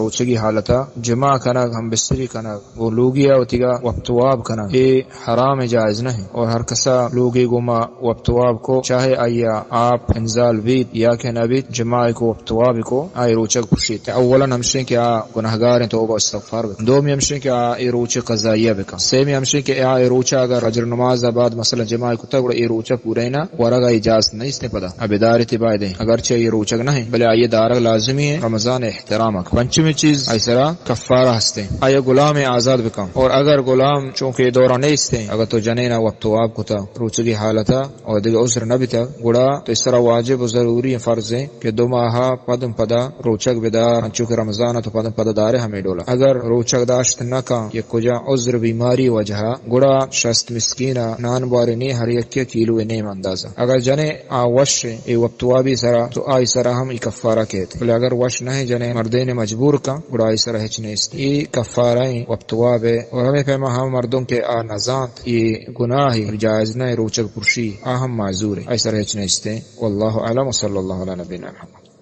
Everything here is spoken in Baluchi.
روچگی حالتا جماع کنگ، ہم بستری کنگ، گوں لوگیا وتیگا وپت واب کنگ، اے حرام، جائز نہ انت۔ اور ہر کسا لوگی گوما وپت واب کو، چاہے آئیا آپ انزال بیت یا کہ نہ بیت، جماع کو، وپت واب کو، آئی روچگ پرشیت۔ اولاً ہمشیں کہ آ گناہگار انت، توبہ استغفار بکن۔ دومی ہمشیں کہ آ اے روچ قضائیہ بکن۔ سیمی ہمشیں کہ آ اے روچ اگر فجر نماز بعد مثلاً جماع کتا، گڑا اے روچ پورا نہ ورگ اجازت نیست پدا۔ ابدارتی بایدیں، اگرچہ اے روچگ نہ انت، بلے آئی دارگ لازمی انت، رمضان احترام ءَ۔ پنچمی چیز، آئی سرا کفارہ ہستیں، آئی غلام آزاد بکن۔ اور اگر غلام چونکہ دورہ نیستیں، اگر تو جنینا وپت واب کتا روچگی حالتا اور دگہ عذر نہ بیتا، گڑا تو اس سرا واجب و ضروری فرض ہیں کہ دو ماہ پدم پدا روچگ بدار، انچو کہ رمضان تو پدم پدا دارے ہمیں ڈولا۔ اگر روچگ داشت نہ کن، یک کجا عذر بیماری وجہ، گڑا شست مسکین نان بارے نی، ہر یک کلو نیم اندازہ۔ اگر جنے آ وش اے وپت وابی سرا، تو آئی سرا ہم ای کفارہ کیت۔ بلے اگر وش نہ جنے مردین مجبور کن، گڑا آئی سرا ہچ نیست۔ ای کفارہ ایں وپت واب اے۔ اور ہمیں پیما ہم مردم کہ آ نزانت ای گناہ اے، جائز نہ اے، روچگ پرشی، آ ہم معذور اے، آئی سرا ہچ نیست۔ واللہ اعلم وصلی اللہ علی نبینا محمد۔